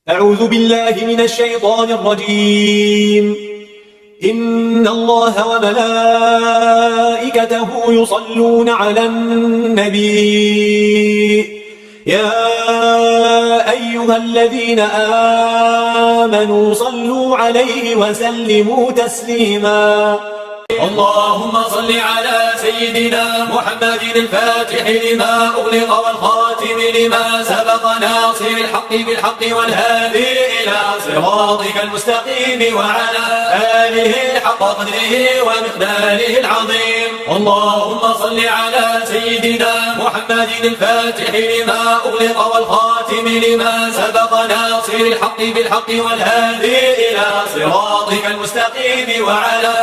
أعوذ بالله من الشيطان الرجيم. إن الله وملائكته يصلون على النبي يا أيها الذين آمنوا صلوا عليه وسلموا تسليما. اللهم صل على سيدنا محمد الفاتح لما أغلق والخاتم لما سبق ناصر الحق بالحق والهادي إلى صراطك المستقيم وعلى آله حق قدره ومقداره العظيم. اللهم صل على سيدنا محمد الفاتح لما أغلق والخاتم لما سبق ناصر الحق بالحق والهادي إلى صراطك المستقيم وعلى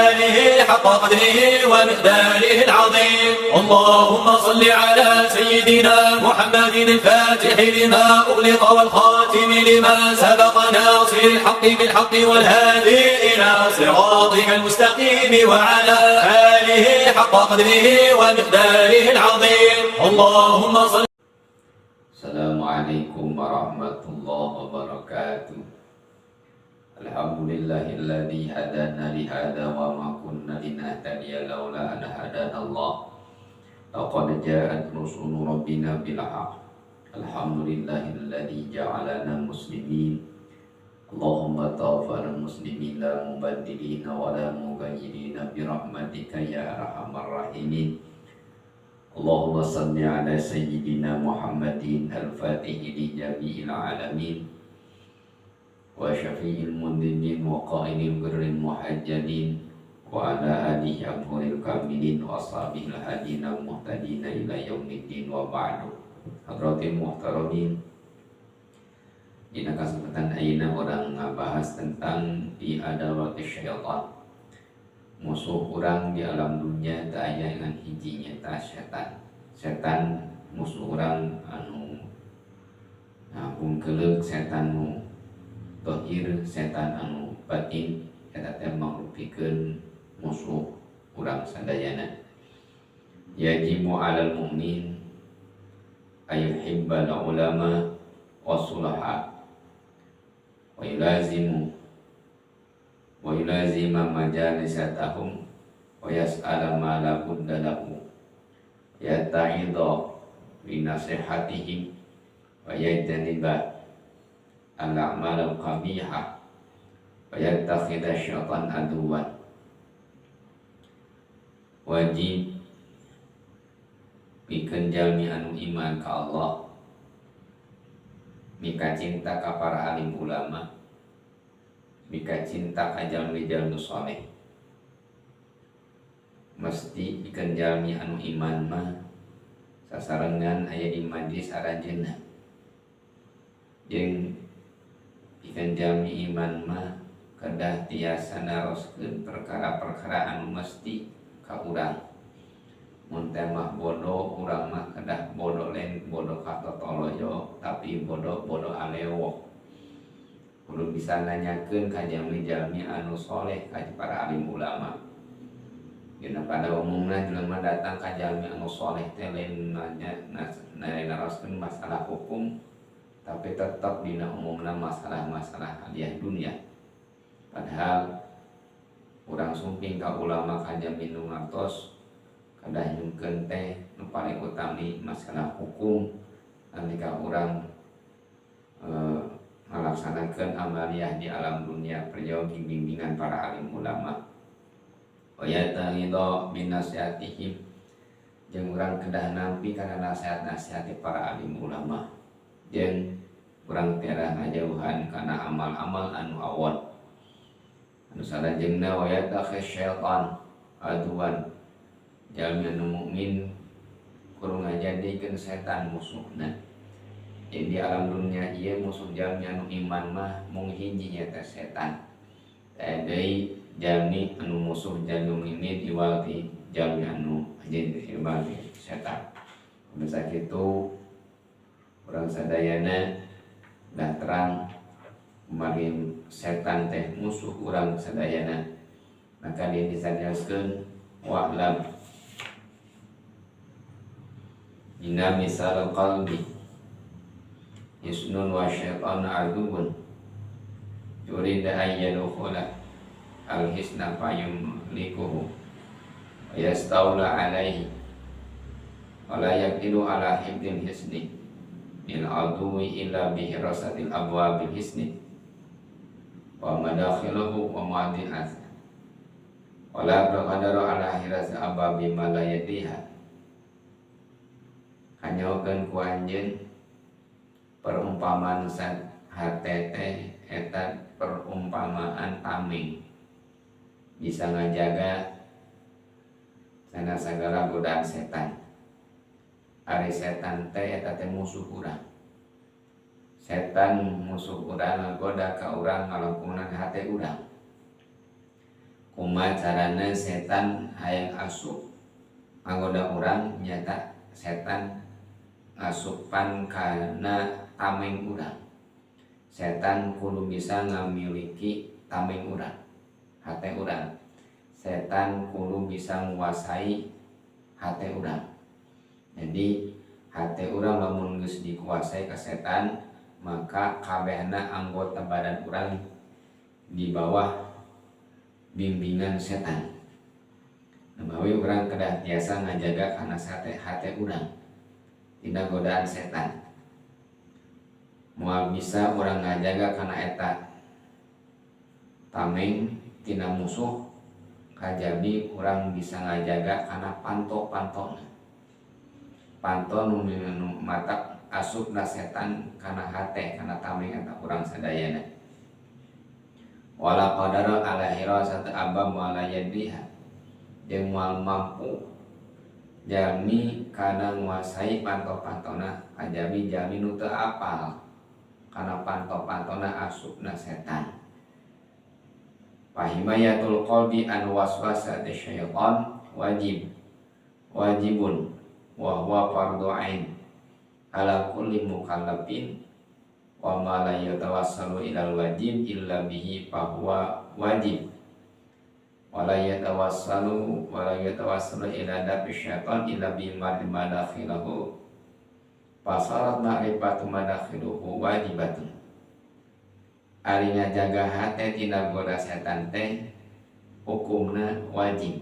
آله حق قدره ومقداره العظيم. اللهم صل على سيدنا محمد الفاتح لما أغلق والخاتم لما سبق ناصر الحق بالحق والهادي إلى صراطك المستقيم وعلى آله حق قدره ومقداره العظيم. اللهم صل Assalamualaikum warahmatullahi wabarakatuh. Alhamdulillahilladzi hadana li hadza wa ma kunna linahtadiya laula an hadana Allah. Laqad ja'at rusulu rabbina bil haqq. Alhamdulillahilladzi ja'alana muslimin. Allahumma tawaffana muslimin la mubaddilina wa la mughayyirina bi rahmatika ya arhamar rahimin. Allahumma salli ala sayyidina Muhammadin al-fatihi li jami'il alamin wa syafi'il mudhinin wa qainil birril muhajjalin wa ala alihi abhuril kamilin wa ashabihi al-hadina muhtadina ila yaumiddin wa ba'du. Hadratil muhtaramin, dina kesempatan ayeuna urang ngabahas tentang di adawati syaitan. Musuh urang di alam dunia teu aya ngan hiji, nyaeta setan. Setan musuh urang anu bungkeuleuk, setan nu dohir, setan anu batin, eta teh mangrupikeun musuh urang sadayana. Yajibu alal mu'min ayuhibbal ulama wa sulaha wa yulazimu wa yulazima majalisatahum wa yas'ala ma la budda lahu yata'idha bi nasihatihim wa yajtaniba al-a'mal al-qabihah wa yattakhidha syaitan aduwan. Wajib pikeun jalmi anu iman ka Allah mika cinta ka para alim ulama, mika cinta ka jalmi-jalmi soleh. Mesti pikeun jalmi anu iman mah sasarengan aya di majlis aranjeunna, jeung pikeun jalmi iman mah kedah tiasa naroskeun perkara-perkara anu mesti ka urang. Mun teh mah bodoh, urang mah kedah bodoh, lain bodoh ka totoloyo, tapi bodoh bodoh alewok, kudu bisa nanyakeun ka jalmi-jalmi anu soleh, ka para alim ulama. Dina pada umumna jelema datang ka jalmi anu soleh teh lain nanya, naroskeun masalah hukum, tapi tetap dina umumna masalah-masalah hadiah dunia. Padahal urang sumping ka ulama, ka jalmi nu ngartos, kedah nyungkeun teh nu paling utami masalah hukum nalika urang ngalaksanakeun amaliyah di alam dunia, peryogi bimbingan para alim ulama. Wa yata'idha bin nasihatihim, jeung urang kedah nampi kana nasihat-nasihat para alim ulama, jeung urang tiada ngajauhan kana amal-amal anu awon. Anu salajengna, wa yattakhidh syaitan aduwan, jalmi anu mukmin kudu ngajadikeun setan musuhna. Jadi di alam dunia ieu musuh jalmi anu iman mah mung hiji, nyaeta setan. Teu deui jalmi anu musuh jalmi mukmin iwal ti jalmi anu iwal ti setan. Bisa kitu urang sadayana dah terang kemarin setan teh musuh urang sadayana, maka dia disajelaskeun wa'lam dina misal qalbi. Hisnun wa syaitanu aduwwun yurida ayyadkhula al-hisna fayumlikuhu wa yastawla alaihi wa la yaqilu ala hibdil hisni bil aduwi illa bihirasatil abwabil hisni wa madakhiluhu wa madi'at wa la taqadaru ala hirasi abwabi ma la yadiha. Hanyokeun ku anjeun perumpamaan hate teh eta perumpamaan tameng bisa ngajaga sana segala godaan setan. Ari setan teh eta teh musuh urang. Setan musuh urang ngagoda ka urang ngalakunan hate urang. Kumaha carana setan hayang asup ngagoda urang, nyata setan asupan kana tameng urang. Setan kudu bisa ngamiliki tameng urang, hate urang. Setan kudu bisa menguasai hate urang. Jadi hate urang lamun geus dikuasai ka setan, maka kabehna anggota badan urang di bawah bimbingan setan. Namawi urang kedah tiasa ngajaga kana hate urang tina godaan setan. Moal bisa urang ngajaga kana eta tameng tina musuh, kajabi urang bisa ngajaga kana panto-pantona. Panto nu matak asupna setan kana hate kana tameng eta urang sadayana. Wala qadara ala hirasati abam wala yadiha, jeung moal mampu jalmi kana nguasai panto-pantona, kajabi jalmi nu teu apal kana panto-pantona asupna setan. Fahimayatul qalbi an waswasati syaitan wajib wajibun wa huwa fardhu ain ala kulli mukallafin wa ma la yatawassalu ilal wajib illa bihi fa huwa wajib wa la yatawassalu ila dafi syaitan illa bi madakhilahu fasarat ma'rifatu madakhiluhu wajibatun. Ari ngajaga hate tina goda setan teh hukumna wajib.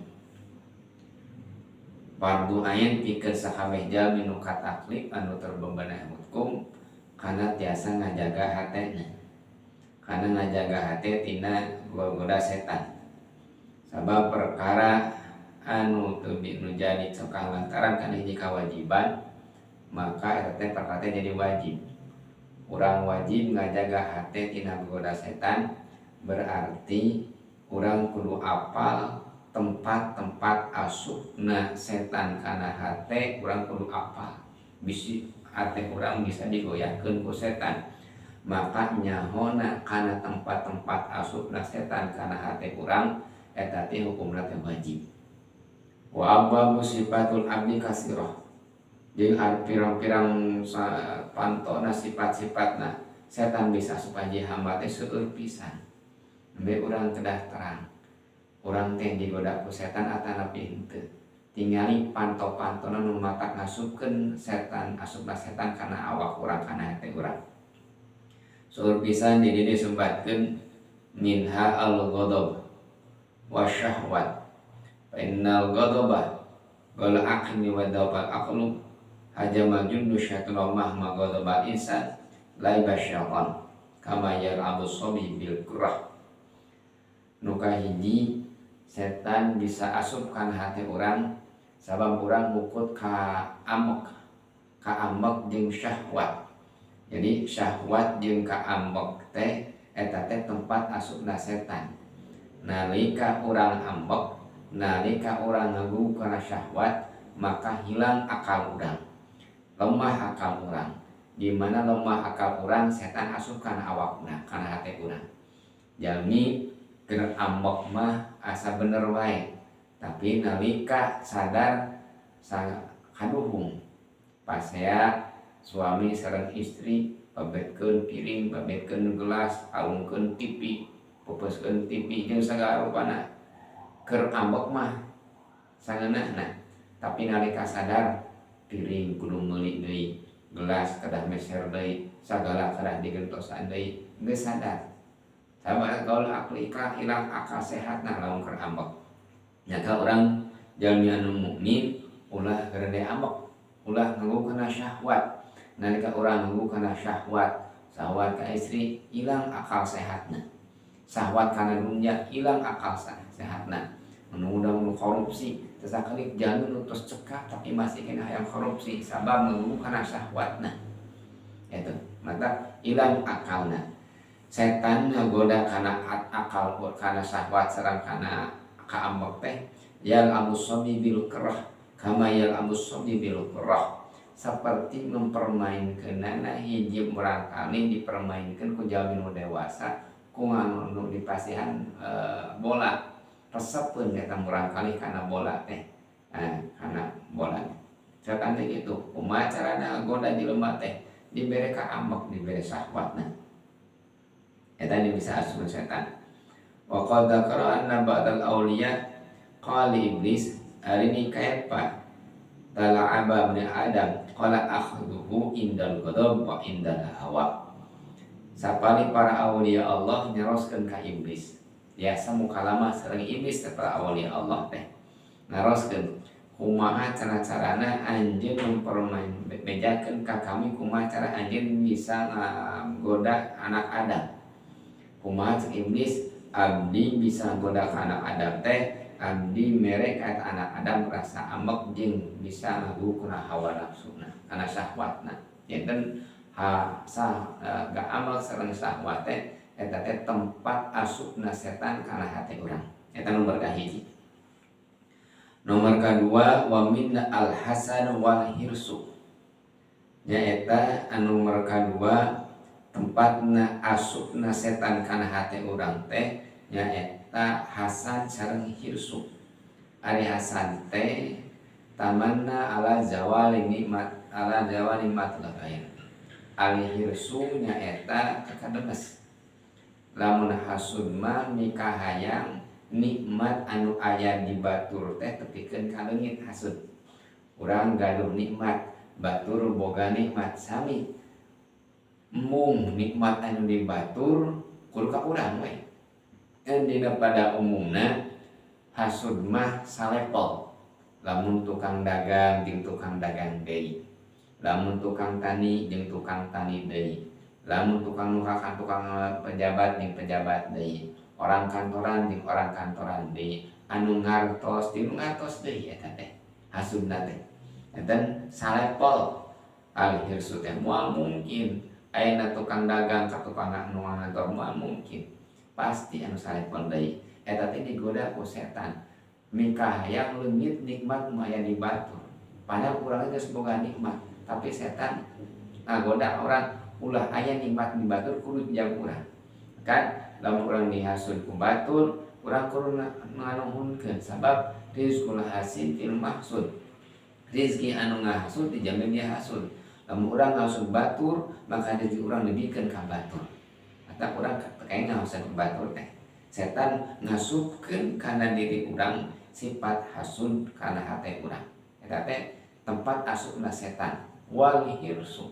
Fardu ain pikeun sakabeh jalmi nu kataklif anu terbebanah hukum kana tiasa ngajaga hatena, kana ngajaga hate tina goda setan. Sabab perkara anu teu nu jadi cokang lantaran kana hiji kawajiban, maka eta teh perkara teh jadi wajib. Urang wajib ngajaga hate tina goda setan, berarti urang kudu apal tempat-tempat asupna setan kana hate, urang kudu apal. Bisi hate urang bisa digoyahkeun ku setan, maka nyahona kana tempat-tempat asupna setan kana hate urang eta teh hukumna teh wajib. Wa abwabu sifatul abdi kasirah, jeung pirang-pirang pantona sifat-sifatna setan bisa supaya hamba teh seueur pisan. Nembe urang kedah terang, urang teh digoda ku setan atanapi henteu. Tingali panto-pantona nu matak ngasupkeun setan, asupna setan kana awak urang, kana hate urang. Seueur pisan di dieu disebutkeun minha al-ghadab wa syahwat. Fa innal ghadaba wal aqli wa dawal aqlu hajama jundu syaitan mahma ghadaba insan laiba syaitan kama yar'abu sabi bil kurah. Nu kahiji setan bisa asupkan hati orang sabab urang mukut ka amek jeung syahwat. Jadi syahwat jeung ka ambek teh eta teh tempat asupna setan. Nalika urang ambek, nalika urang ngagugu kana syahwat, maka hilang akal urang, lemah akal urang. Di mana lemah akal urang, setan asupkan awakna kana hate urang. Jalmi keur ambek mah asa bener wae, tapi nalika sadar kaduhung. Pasea suami sareng istri babetkeun piring, babetkeun gelas, alungkeun TV, peupeuskeun TV jeung sagala rupana. Keur ambek mah sangeunahna, tapi nalika sadar piring kudu meuli deui, Gelas kedah meser deui, sagala kedah digentosan deui, geus sadar. Sabab gaul akli hilang akal sehatna lamun keur ambek. Nyata urang jalmi anu mukmin ulah gerede ambek, ulah nganggo kana syahwat. Nalika urang nganggo kana syahwat, syahwat ka istri hilang akal sehatna. Syahwat kana dunya hilang akal sehatna. Nu udah nu korupsi, tesakali jalmi nu tos cekap tapi masih kena hayang korupsi sabab nganggo kana syahwatna. Eta mata hilang akalna. Setan ngagoda kana akal kana syahwat sareng kana kaambek teh yal amusobi bil kerah kama yal amusobi bil kerah, seperti mempermainkeunana hiji murangkali dipermainkeun ku jalmi nu dewasa ku nganu dipasihan bola resepeun eta murangkali kana bola teh, kana bola. Setan teh kitu kumaha carana ngagoda jelema teh dibere kaambek, dibere syahwatna. Eta bisa asup setan. Wa qad dzakara anna ba'dal awliya qala iblis arini kaifa tala'aba ibn adam qala akhduhu indal ghadab wa indal hawa. Sapali para awliya Allah nyaroskeun ka iblis. Biasa mukalama sareng iblis teh para awliya Allah teh. Naroskeun kumaha cara-carana anjeun mempermain bejakeun ka kami, kumaha cara anjeun bisa ngagoda anak Adam. Kumaha cek iblis, abdi bisa goda ka anak Adam teh, abdi mere ka anak Adam rasa ambek jeung bisa ngagugu kana hawa nafsuna, kana syahwatna. Janten ha sah ga ambek sareng syahwat teh eta teh tempat asupna setan kana hate urang. Eta nomor kahiji. Nomor kadua wa minna al hasad wal hirsu. Nyaeta anu nomor kadua tempatna asupna setan kana hate urang teh nyaeta hasad sareng hirsu. Ari hasad teh tamanna ala zawali nikmat, ala zawali nikmat lain. Ari hirsu nyaeta kakademes. Lamun hasud mah mikahayang nikmat anu aya di batur teh tepikeun ka leungit hasud. Urang gaduh nikmat, batur boga nikmat sami. Mung nikmat anu di batur kudu ka urang we. Dina pada umumna hasud mah salepel. Lamun tukang dagang jeung tukang dagang deui, lamun tukang tani jeung tukang tani deui, lamun tukang nukakan tukang pejabat jeung pejabat deui, orang kantoran jeung orang kantoran deui, anu ngartos jeung ngartos deui eta teh hasudna teh. Eta salepel. Al hirsu teh moal mungkin ayeuna tukang dagang ka tukang nu ngantor moal mungkin, pasti anu salepel deui. Eta teh digoda ku setan mikahayang leungit nikmat nu aya di batur, padahal urang geus boga nikmat, tapi setan ngagoda orang ulah aya nikmat di batur kudu jang urang. Kan lamun urang dihasud ku batur, urang kudu nganuhunkeun sabab rizqul hasid fil mahsud. Rizki anu ngahasud dijamin dia hasud. Lamun urang ngahasud batur, maka rezeki urang dibikeun ka batur. Atau urang kayak ngahasud ku batur teh. Setan ngasupkeun kana diri urang sifat hasud kana hate urang. Eta teh tempat asupna setan. Wal hirsu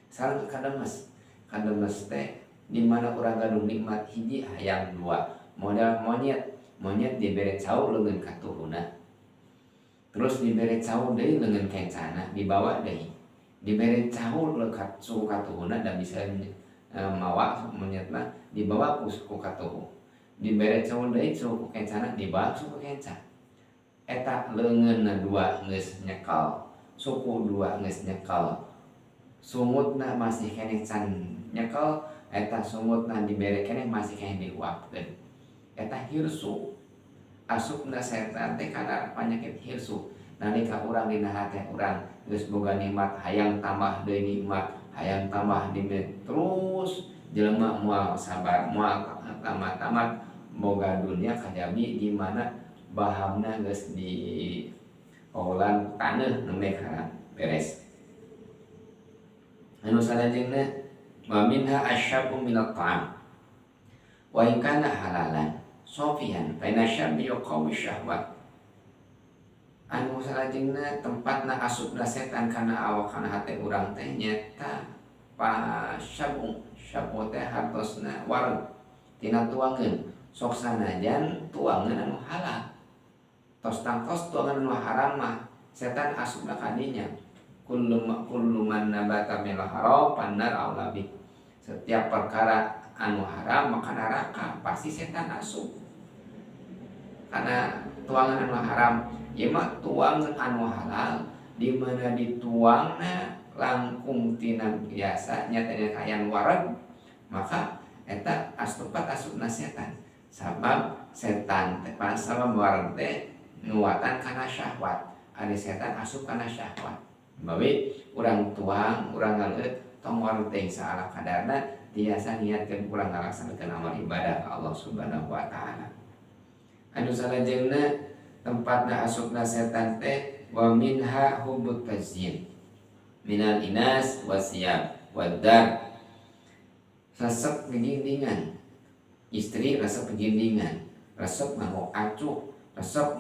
sareng kademes. Kademes teh di mana urang gaduh nikmat hiji hayang dua. Modal monyet, monyet dibere cau leungeun katuhuna. Terus dibere cau deui leungeun kencana, dibawa deui. Dibere cau lekat suku katuhuna da bisa mawa monyet mah dibawa ku suku katuhu. Dibere cau deui suku kencana, dibawa suku kenca. Eta leungeunna dua geus nyekel, suku dua geus nyekel. Sungutna masih keneh can nyekel, eta sungutna dibere keneh masih keneh diuapkeun. Eta hirsu. Asupna setan teh kana panyakit hirsu. Nalika urang dina hate urang geus boga nikmat, hayang tambah deui nikmat, hayang tambah deui terus jelema moal sabar, moal tamat-tamat boga dunia kajabi di mana bahamna geus di olah taneuh nembe kana beres. Anu salajengna wa minha asyabu minat ta'am wa in kana halalan sofian fa inna syabbi yuqawi syahwat. Anu salajengna tempatna asupna setan kana awak, kana hate urang teh nyata pasyabung. Syabu teh hartosna wareg tina tuangeun, sok sanajan tuangeun anu halal, tos tangtos tuangan anu haram mah setan asupna ka dinya. Kullu man nabata minal haram fannar aula bih. Setiap perkara anu haram maka neraka, pasti setan asup karena tuangan anu haram. Ieu mah tuangan anu halal, di mana dituangna langkung tina biasa, nyata dina kaayaan wareg, maka eta asupat asupna setan. Sabab setan teh, sabab wareg teh nguatan kana syahwat, ari setan asup kana syahwat. Bawi urang tuang, urang ngaleut, tong wareg teh saala kadarna, tiasa niatkeun urang ngalaksanakeun amal ibadah ka Allah Subhanahu wa taala. Anu salajengna tempatna asupna setan teh wa minha hubbut tazyin minal inas wasiyab wadar. Resep gegindingan istri, resep gegindingan, resep nganggo acuk, resep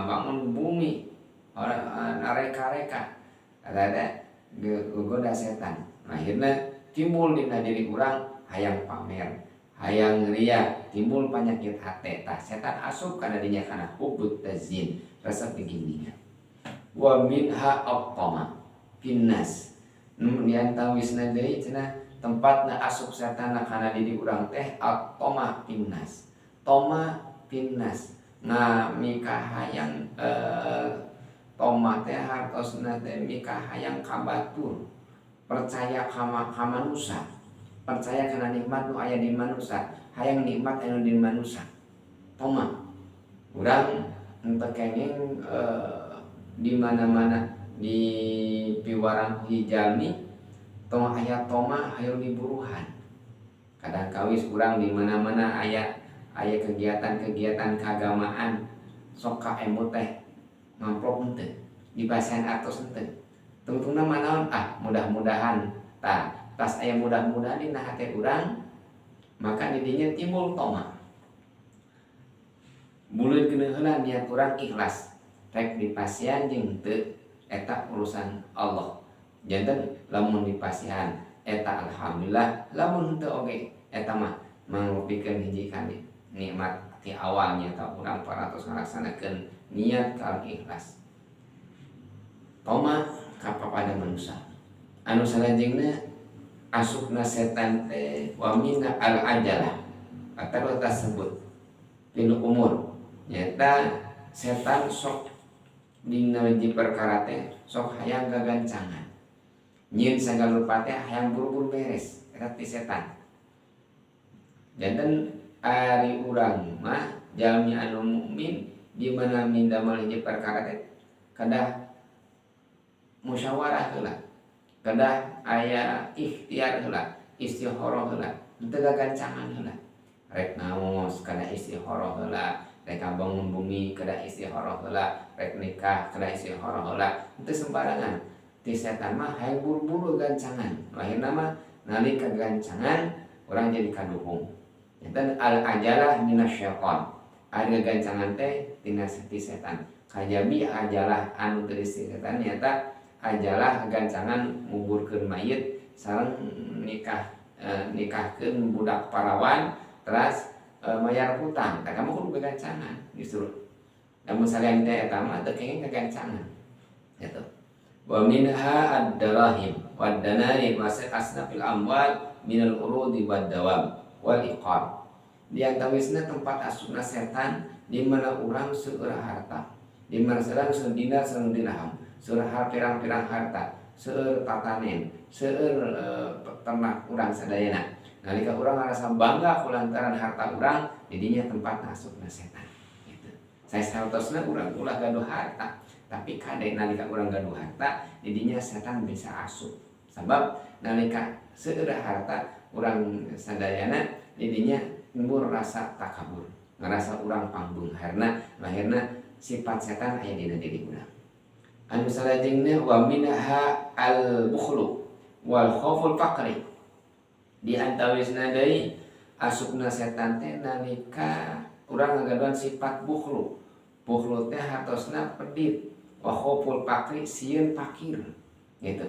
bangun bumi, reka-reka ada goda setan. Akhirnya timbul dina diri urang hayang pamer, hayang ria, timbul penyakit hati. Tah, setan asup kana dinya kana hubbut tazyin, resep gegindingan. Wa minha at-tama finnas. Nu diantawisna deui cenah tempatna asup setan kana diri urang teh at-tama finnas. Toma finnas ngamikahayang, toma teh hartosna teh mikahayang ka batur, percaya ka manusa, percaya kana nikmat nu aya di manusa, hayang nikmat anu di manusa. Toma urang henteu kenging di mana-mana di piwarang hijalmi tong aya toma hayu diburuhan. Kadang kawis urang di mana-mana aya aya kegiatan-kegiatan keagamaan, sok ka emut teh ngamplop henteu, dipasihan artos henteu, tungtungna manaon, ah mudah-mudahan. Tah, tas aya mudah-mudahan dina hate urang, maka didinya timbul toma. Buleud heula niat urang ikhlas, rek dipasihan jeung teu eta urusan Allah. Janten lamun dipasihan eta alhamdulillah, lamun henteu oge eta mah mangrupikeun hiji kali nikmat ti awalnya ta urang parantos ngalaksanakeun niat kalawan ikhlas. Toma kapapada manusia. Anu salajengna asupna setan teh wa minna al ajalah atau tersebut fil umur, nyata setan sok dina hiji perkara teh sok hayang gagancangan, nyieun sagala rupa teh hayang buru-buru beres. Eta ti setan. Janten ari urang mah jalmi anu mukmin, di mana mindamel hiji perkara teh kedah musyawarah heula, kedah aya ikhtiar heula, istikharah heula, teu gagancangan heula. Rek ngaos kedah istikharah heula, rek bangun bumi kedah istikharah heula, rek nikah kedah istikharah heula, teu sembarangan. Ti setan mah hayang buru-buru gancangan. Akhirna mah nalika gancangan urang jadi kaduhung. Janten al ajalah minasyaiton. Ari gagancangan teh tina ti setan. Kajabi ajalah anu teu setan nyata ajalah gancangan nguburkeun mayit sareng nikah, nikahkeun budak parawan, teras mayar hutang. Tah, kamu kudu gagancangan justru. Namun salian teh eta mah teu kenging gagancangan. Gitu. Wa minha ad-darahim wad dananir wa asnafil amwal minal urudi wad dawab wal iqar. Di antawisna tempat asupna setan di mana urang seueur harta, di mana serang dinar sareng dirham, seueur pirang-pirang harta, seueur tatanen, seueur ternak urang sadayana. Nalika urang ngarasa bangga kulantaran harta urang, didinya tempat asupna setan. Gitu. Saya saotosna urang ulah gaduh harta, tapi kade nalika urang gaduh harta, didinya setan bisa asup. Sabab nalika seueur harta urang sadayana, didinya timbul rasa takabur, ngerasa urang pangbeungharna, akhirna sifat setan aya dina diri urang. Anu salajengna wa minha al bukhlu wal khauful faqri. Di antawisna deui asupna setan teh nalika urang ngagaduhan sifat bukhlu. Bukhlu teh hartosna pedit. Wa khauful faqri sieun fakir gitu.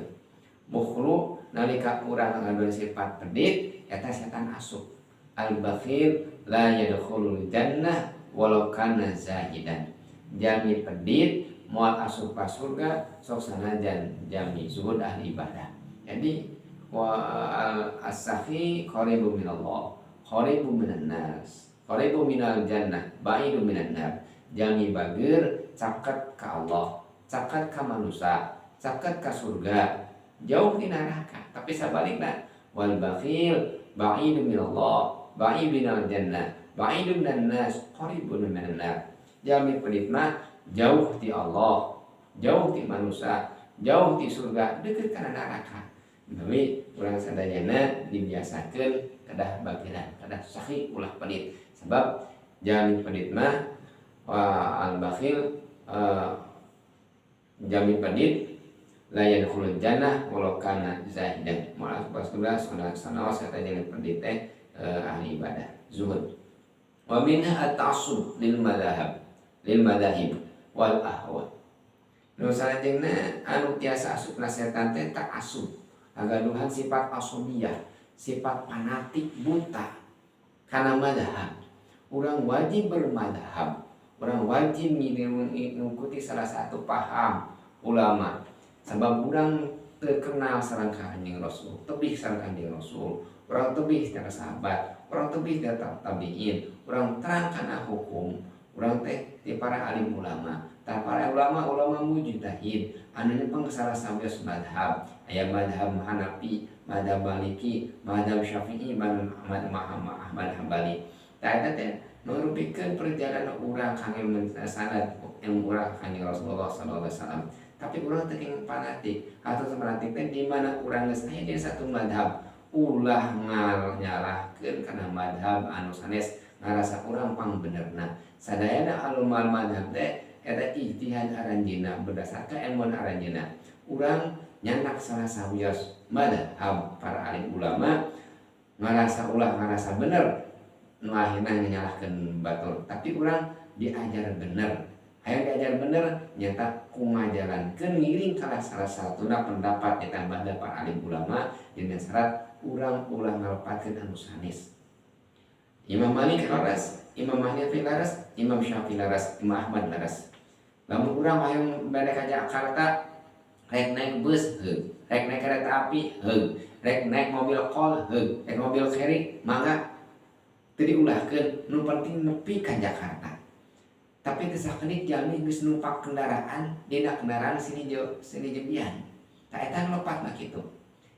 Bukhlu nalika urang ngaduan sifat pedit eta setan asup. Al bakhil la yadkhulul jannah walau kana zahidan. Jami pedit moal asup ka surga sok sanajan jami zuhud ahli ibadah. Jadi wa as-sakhi qaribu minallah, qaribu minan nas, qaribu minal jannah, ba'idu minan nar. Jami bager caket ka Allah, caket ka manusia, caket ka surga, jauh di neraka. Tapi sabalikna wal bakhil ba'idu minallah, ba'idu minal jannah, ba'idu minan nas, qaribun minan nar. Jami pedit mah jauh ti Allah, jauh ti manusia, jauh ti surga, deket kana neraka. Tapi urang sadayana dibiasakeun kedah bagiran, kedah sakhi ulah pedit. Sebab jami pedit mah wa al bakhil jami pedit la yadkhulul jannah walau kana zahidan. Moal asup surga sanaos eta jami pedit teh ahli ibadah, zuhud. Wa minha at-ta'assub lil madhhab, lil madhahib wal ahwa. Nu salajengna anu tiasa asupna setan teh ta'assub, ngagaduhan sifat asabiyah, sifat fanatik buta kana madhab. Urang wajib bermadhab, urang wajib mengikuti salah satu paham ulama. Sebab urang terkenal sareng Kanjeng Rasul, tebih sareng Kanjeng Rasul, urang tebih sareng sahabat, urang tebih dari tabiin, urang terang kana hukum, urang teh ti para alim ulama. Tah para ulama ulama mujtahid anu nyepeng salah sawios madhab, aya madhab Hanafi, madhab Maliki, madhab Syafi'i, madhab Ahmad Hambali. Tah eta teh merupikeun perjalanan urang kangge sanad ilmu urang kanjeng Rasulullah sallallahu alaihi wasallam. Tapi urang teh kenging fanatik, atau fanatik teh di mana urang geus aya dina satu madhab, ulah nyalahkeun kana madhab anu sanes ngarasa urang pangbenerna. Sadayana alumal madhab teh eta ijtihad aranjeunna berdasarkan ilmu aranjeunna. Urang nyanak salah sawios madhab para alim ulama ngarasa ulah ngarasa bener nu akhirna nyalahkeun batur. Tapi urang diajar bener, hayang diajar bener nyata kumajalankeun ngiring kana salah satuna pendapat eta madhab para alim ulama dina syarat urang ulah ngalepatkeun anu sanes. Imam Malik laras, Imam Hanafi laras, Imam Syafi'i laras, Imam Ahmad laras. Lamun urang hayang bade ka Jakarta rek naik bus heug, rek naik kereta api heug, rek naik mobil kol heug, rek mobil carry mangga teu diulahkeun, nu penting nepi ka Jakarta. Tapi teu sakedik jalmi geus numpak kendaraan, dina kendaraan sini sini jebian. Tah eta lepat mah kitu.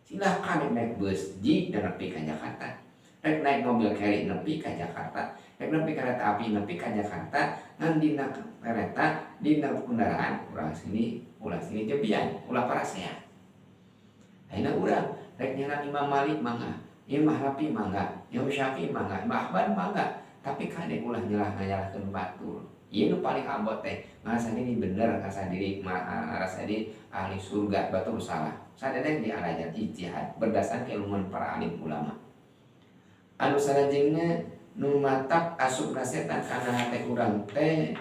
Silahkan rek naik bus ji dan nepi ka Jakarta. Rek naik mobil carry nepi ka Jakarta, rek nepi kereta api nepi ka Jakarta, ngan dina kereta, dina kendaraan urang sini, ulah sini jebian, ulah parasea. Ayeuna urang rek nyerang Imam Malik mangga, Imam Hanafi mangga, Imam Syafi'i mangga, Imam Ahmad mangga, tapi kade ulah nyalahkeun batur. Ieu nu paling abot teh ngarasa diri bener, ngarasa diri ngarasa diri ahli surga, batur salah. Sadaya diarajan ijtihad berdasarkan keilmuan para alim ulama. Anu salajengna nu matak asupna setan kana hate urang teh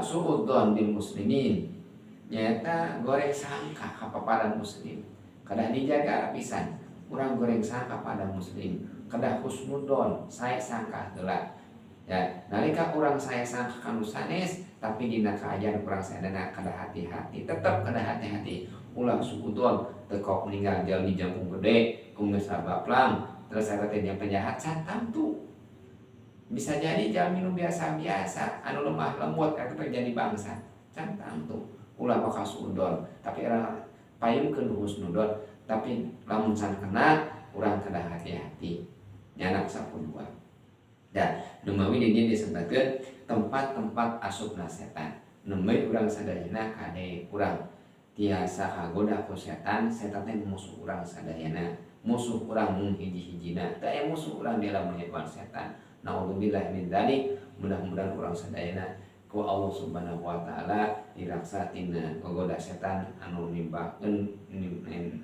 suudzon bil muslimin, nyaeta goreng sangka ka paparan muslim. Kedah dijaga pisan urang goreng sangka pada muslim, kedah husnudon sae sangka heula. Ya, nalika urang sae sangka ka nu sanes tapi dina kaayaan urang sadayana kedah hati-hati, tetep kedah hati-hati. Ulah suudzon teu kok ninggal jalmi jangkung gede kumaha sabaplang terus eta teh penjahat can tangtu. Bisa jadi jalmi nu biasa-biasa anu lemah lembut eta teh jadi bangsa can tangtu. Ulah bakal suudzon, tapi urang payungkeun husnudon, tapi lamun can kena urang kedah hati-hati nyanak sapun dua. Dan numawi di dieu disebutkeun tempat-tempat asupna setan. Numawi urang sadayana kade urang tiasa kagoda ku setan, setan teh musuh urang sadayana, musuh urang mung hiji-hijina, teu aya musuh urang di lamun nyebar setan. Naudzubillah min dzalik, mudah-mudahan urang sadayana ku Allah Subhanahu wa taala diraksa tina gogoda setan anu nimbakeun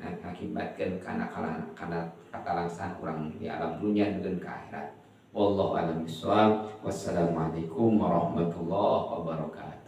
ngakibatkeun kana kana katalangsan urang di alam dunia dan ke akhirat. Wallahu a'lam bishawab. Wassalamualaikum warahmatullahi wabarakatuh.